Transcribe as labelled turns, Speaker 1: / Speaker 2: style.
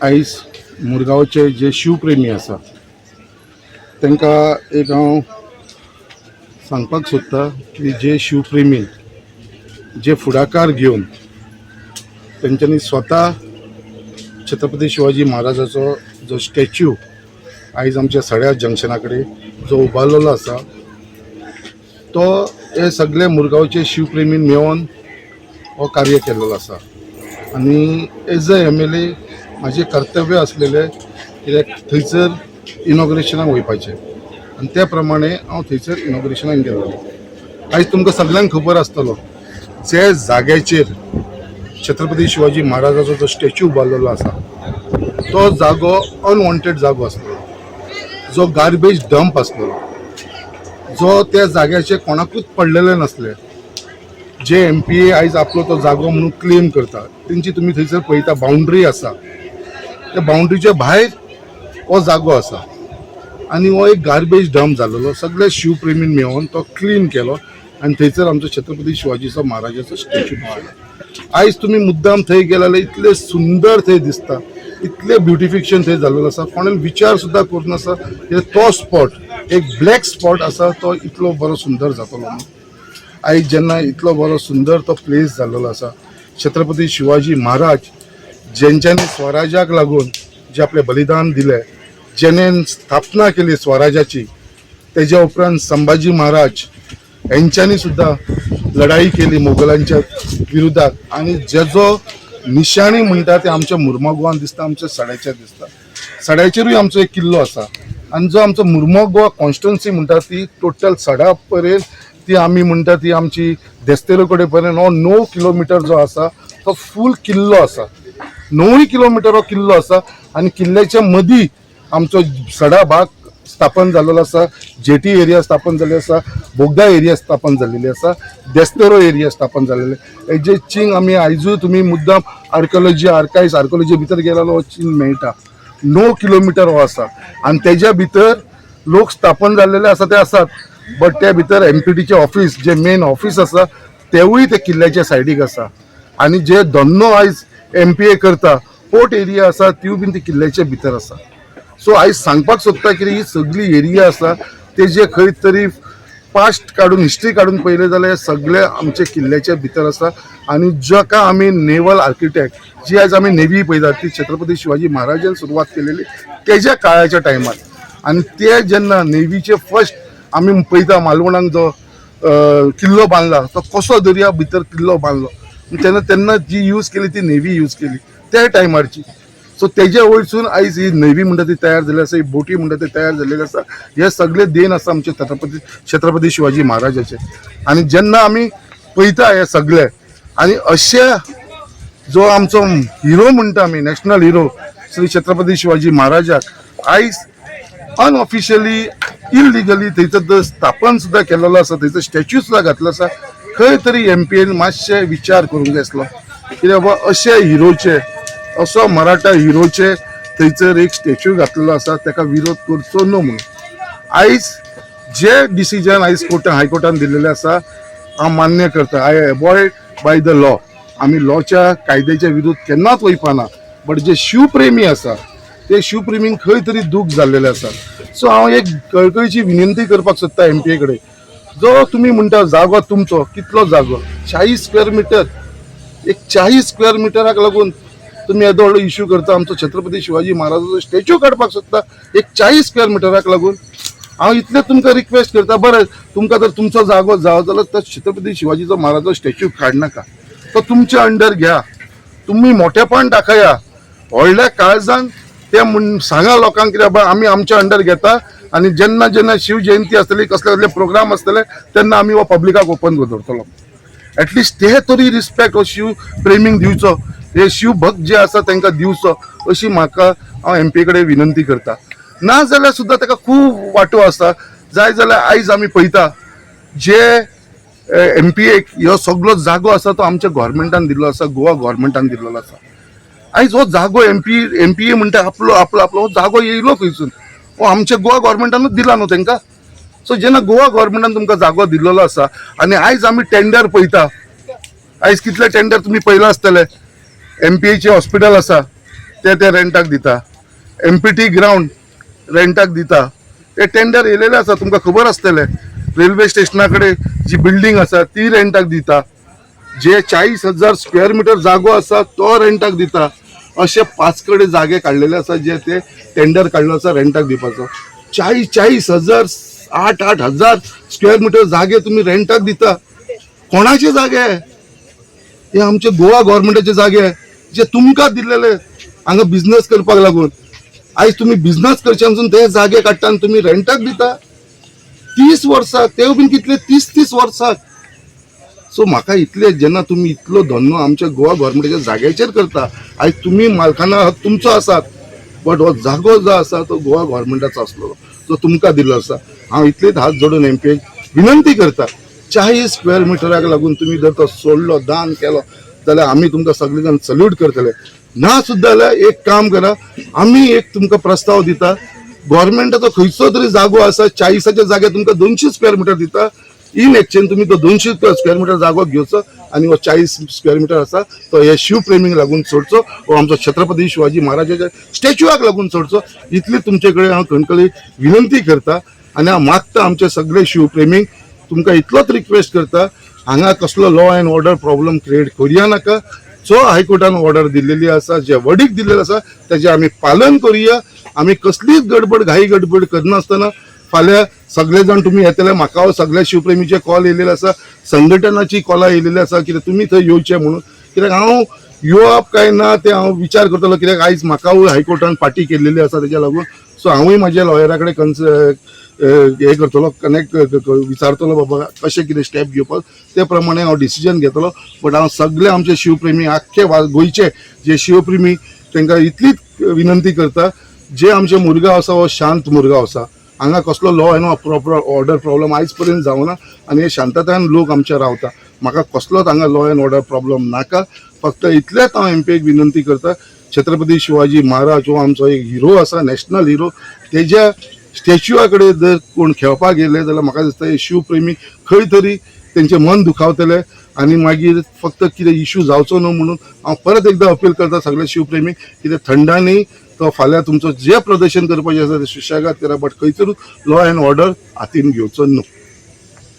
Speaker 1: आयज मुरगांवचे जे शिवप्रेमी आसा तांकां एक हांव सांगपाक सोदता की जे शिवप्रेमी जे फुडाकार घेवन तेंच्यांनी स्वता छत्रपती शिवाजी महाराजाचो जो स्टॅच्यू आयज आमच्या सड्या जंक्शना कडेन जो उबारलेलो आसा तो हे सगळे मुरगांवचे शिवप्रेमी मेळोन हो कार्य केल्लो आसा. आनी एज अ एमएलए म्हाजें कर्तव्य आसलेलें कित्याक थंयसर इनॉग्रेशनाक वयपाचें आनी त्या प्रमाणे हांव थंयसर इनॉग्रेशनाक गेल्लो. आयज तुमकां सगल्यांक खबर आसतलो जे जाग्याचेर छत्रपती शिवाजी महाराजाचो जो स्टॅच्यू उबारलेलो आसा तो जागो अनवॉन्टेड जागो आसलेलो, जो गार्बेज डंप आसलेलो, जो त्या जाग्याचेर कोणाकूच पडलेलें नासलें. जे एमपीए आयज आपलो तो जागो म्हणून क्लेम करता तेंची तुमी थंयसर पळयता बाउंड्री आसा, त्या बाउंड्रीच्या भायर हो जागो आसा आनी हो एक गार्बेज डंप जालेलो. सगळे शिवप्रेमीन मेळोन तो क्लीन केलो आनी थंयसर आमचो छत्रपती शिवाजीचो महाराजाचो स्टॅच्यू बसयलो. आयज तुमी मुद्दाम थंय गेले जाल्यार इतलें सुंदर थंय दिसता, इतलें ब्युटिफिकेशन थंय जाल्लें आसा, कोणें विचार सुद्दां करूं नासा कित्याक तो स्पॉट एक ब्लॅक स्पॉट आसा तो इतलो बरो सुंदर जातलो म्हणून. आयज जेन्ना इतलो बरो सुंदर तो प्लेस जाल्लो आसा, छत्रपती शिवाजी महाराज जेंच्यांनी स्वराज्याक लागून जे आपलें बलिदान दिलें, जेणे स्थापना केली स्वराज्याची, तेज्या उपरांत संभाजी महाराज हेंच्यांनी सुद्दां लढाई केली मोगलांच्या विरुद्धात आनी जेजो निशाणी म्हणटा ते आमच्या मुर्मो गोवान दिसता, आमच्या सड्याचेर दिसता. सड्याचेरूय आमचो एक किल्लो आसा आनी जो आमचो मुर्मो गोवा कॉन्स्टिट्युन्सी म्हणटा ती टोटल सडा पर्यंत ती आमी म्हणटा ती आमची देस्तेरो कडेन पर्यंत हो 9 किलोमिटर जो आसा तो फूल किल्लो आसा. 9 किलोमिटर हो किल्लो आसा आनी किल्ल्याच्या मदीं आमचो सडा भाग स्थापन जाल्लो आसा, जेटी एरिया स्थापन जाल्ली आसा, बोगदा एरिया स्थापन जाल्लेली आसा, देस्तेरो एरिया स्थापन जाल्लेले. हेजे चिंग आमी आयजूय तुमी मुद्दाम आर्किओलॉजी आर्कायव्स आर्किओलॉजी भितर गेल्यार हो चिंग मेळटा. 9 किलोमिटर हो आसा आनी तेज्या भितर लोक स्थापन जाल्लेले आसा ते आसात, बट त्या भितर एमपीटीचे ऑफिस जे मेन ऑफिस आसा तेवूय ते किल्ल्याच्या सायडीक आसा आनी जे धन्नो आयज एमपीए करता पोर्ट एरिया आसा तिवूय बीन ती किल्ल्याच्या भितर आसा. सो आयज सांगपाक सोदता की ही सगळी एरिया आसा तेजे खंय तरी पास्ट काडून हिस्ट्री काडून पळयलें जाल्यार सगळे आमचे किल्ल्याच्या भितर आसा. आनी जाका आमी नेवल आर्किटेक्ट जी आयज आमी नेवी पळयतात ती छत्रपती शिवाजी महाराजान सुरवात केलेली तेज्या काळाच्या टायमार. आनी ते जेन्ना नेवीचे फर्स्ट आमी पळयता मालवणाक जो किल्लो बांदला तो कसो दर्या भितर किल्लो बांदलो तेन्ना तेन्ना जी यूज केली ती नेवी यूज केली त्या टायमारची. सो तेज्या वयरसून आयज ही नेवी म्हणटा ती तयार जाल्ली आसा, ही बोटी म्हणटा ती तयार जाल्लेली आसा. हे सगळे देन आसा आमचे छत्रपती छत्रपती शिवाजी महाराजाचे. आनी जेन्ना आमी पळयता हे सगळे आनी अशे जो आमचो हिरो म्हणटा आमी नॅशनल हिरो श्री छत्रपती शिवाजी महाराजाक आयज अनऑफिशियली इलिगली थंयसर स्थापन सुद्दां केलेलो आसा, थंयसर स्टॅच्यू सुद्दां घातलो आसा. खंय तरी एमपीएन मातशें विचार करूंक जाय आसलो कित्याक बाबा अशे हिरोचे असो मराठा हिरोचे थंयसर एक स्टॅच्यू घातलेलो आसा ताका विरोध करचो न्हू म्हणून. आयज जे डिसिजन आयज कोर्टा हायकोर्टान दिल्लेलें आसा हांव मान्य करता. I avoid by the law. आमी लॉच्या कायद्याच्या विरुद्ध केन्नाच वयपाना, बट जे शिवप्रेमी आसा ते शिवप्रेमींक खंय तरी दूख जाल्लेलें आसा. सो हांव एक कळकळीची विनंती करपाक सोदता एमपीए कडेन, जो तुमी म्हणटा जागो तुमचो कितलो जागो 40 स्क्वेअर मिटर, एक 40 स्क्वेअर मिटराक लागून तुमी येदो व्हडलो इशू करता. आमचो छत्रपती शिवाजी महाराजाचो स्टॅच्यू काडपाक सोदता एक 40 स्क्वेअर मिटराक लागून. हांव इतलें तुमकां रिक्वेस्ट करता, बरें तुमकां जर तुमचो जागो जावो जाल्यार तो छत्रपती शिवाजीचो महाराजाचो स्टॅच्यू काडनाका, तो तुमच्या अंडर घ्या, तुमी मोठेपण दाखया, व्हडल्या काळजान ते म्हण सांगा लोकांक कित्याक बाबा आमी आमच्या अंडर घेता आनी जेन्ना जेन्ना शिवजयंती आसतली कसले कसले प्रोग्राम आसतले तेन्ना आमी हो पब्लिकाक ओपन दवरतलो. एटलिस्ट ते तरी रिस्पेक्ट हो शिव प्रेमींक दिवचो, हे शिव भक्त जे आसा तांकां दिवचो अशी म्हाका हांव एमपी कडेन विनंती करता. ना जाल्यार सुद्दां ताका खूब वांटो आसा. जाय जाल्यार आयज आमी पळयता जे एमपीएक ह्यो सगलो जागो आसा तो आमच्या गोवोरमेंटान दिल्लो आसा, गोवा गोवोरमेंटान दिल्लो आसा. आयज हो जागो एमपीए म्हणटा आपलो आपलो आपलो हो जागो येयलो खंयसून, हो आमच्या गोवा गोवोरमेंटानूच दिला न्हू तांकां. सो जेन्ना गोवा गव्हर्मेंटान तुमकां जागो दिल्लो आसा आनी आयज आमी टेंडर पळयता, आयज कितले टेंडर तुमी पळयला आसतले. एमपीएचे हॉस्पिटल आसा ते ते रेंटाक दिता, एमपीटी ग्रावंड रेंटाक दिता, ते टेंडर येयलेले आसा, तुमकां खबर आसतलें. रेल्वे स्टेशना कडेन जी बिल्डींग आसा ती रेंटाक दिता, जे 40,000 स्क्वेअर मिटर जागो आसा तो रेंटाक दिता. अशे पांच कडेन जागे काडलेले आसा जे ते टेंडर काडलो आसा रेंटाक दिवपाचो. 40-40 हजार, 8-8 हजार स्क्वेअर मिटर जागे तुमी रेंटाक दिता. कोणाचे जागे हे? आमचे गोवा गव्हर्मेंटाचे जागे जे तुमकां दिल्लेले हांगा बिझनस करपाक लागून. आयज तुमी बिझनस करचे वचून ते जागे काडटा आनी तुमी रेंटाक दिता 30 वर्सां, तेव बीन कितले, 30-30 वर्सां. सो म्हाका इतले, जेन्ना तुमी इतलो धंदो आमच्या गोवा गव्हर्मेंटाच्या जाग्याचेर करता, आयज तुमी मालकाना हक तुमचो आसात, बट हो जागो जो आसा तो गोवा गव्हर्मेंटाचो आसलो जो तुमकां दिल्लो आसा. हांव इतलेच हात जोडून एमपीक विनंती करता, 40 स्क्वेअर मिटराक लागून तुमी जर तो सोडलो, दान केलो जाल्यार आमी तुमकां सगळे जाण सल्यूट करतले. ना सुद्दां जाल्यार एक काम करा, आमी एक तुमकां प्रस्ताव दिता, गव्हर्मेंटाचो खंयचो तरी जागो आसा, 40च्या जाग्यार तुमकां 200 स्क्वेअर मिटर दिता. इन एक्सचेंज तुमी तो 200 स्क्वेअर मिटर जागो घेवचो आनी हो 40 स्क्वेअर मिटर आसा तो हे शिवप्रेमीक लागून सोडचो, हो आमचो छत्रपती शिवाजी महाराजाच्या स्टॅच्युआक लागून सोडचो. इतली तुमचे कडेन हांव कणकणी विनंती करता आनी हांव मागता आमचे सगळे शिवप्रेमीक, तुमकां इतलोच रिक्वेस्ट करता, हांगा कसलो law and order problem create करुया नाका. जो हायकोर्टान ऑर्डर दिल्लेली आसा, जे वर्डिक्ट दिल्लेले आसा, तेजें आमी पालन करुया. आमी कसलीच गडबड, घाई गडबड करनासतना फाल्यां सगळे जाण तुमी येतले. म्हाका सगळ्या शिवप्रेमीचे कॉल येयलेले आसा, संघटनाची कॉलां येयलेली आसा कित्याक तुमी थंय येवचे म्हणून. कित्याक हांव येवप काय ना ते हांव विचार करतलो, कित्याक आयज म्हाका हायकोर्टान पाटी केल्लेली आसा तेज्या लागून. सो हांवूय म्हाज्या लॉयरा कडेन कन्स हे करतलो, कनेक्ट विचारतलो, बाबा कशें कितें स्टेप घेवपाक, ते प्रमाणे हांव डिसिजन घेतलो. बट हांव सगळे आमचे शिवप्रेमी, आख्खे गोंयचे जे शिवप्रेमी, तांकां इतलीच विनंती करता, जे आमचे मुरगांव आसा हो शांत मुरगांव आसा. हांगा कसलो law and proper order problem आयज पर्यंत जावना आनी हे शांततायेन लोक आमचे रावता. म्हाका कसलोच हांगा लॉ एंड ऑर्डर प्रॉब्लम नाका. फक्त इतलेंच हांव एमपीक विनंती करता, छत्रपती शिवाजी महाराज हो आमचो एक हिरो आसा, नॅशनल हिरो, तेज्या स्टॅच्युआ कडेन जर कोण खेळपाक गेले जाल्यार म्हाका दिसता हे शिवप्रेमी खंय तरी तेंचें मन दुखावतले आनी मागीर फक्त कितें इशू जावचो न्हू म्हणून हांव परत एकदां अपील करता सगळे शिवप्रेमी, कितें थंडांनी तो फाल्यां तुमचो जे प्रदर्शन करपाचें आसा तें सुशेगाद करा, बट खंयसरूच लॉ एंड ऑर्डर हातीन घेवचो न्हू.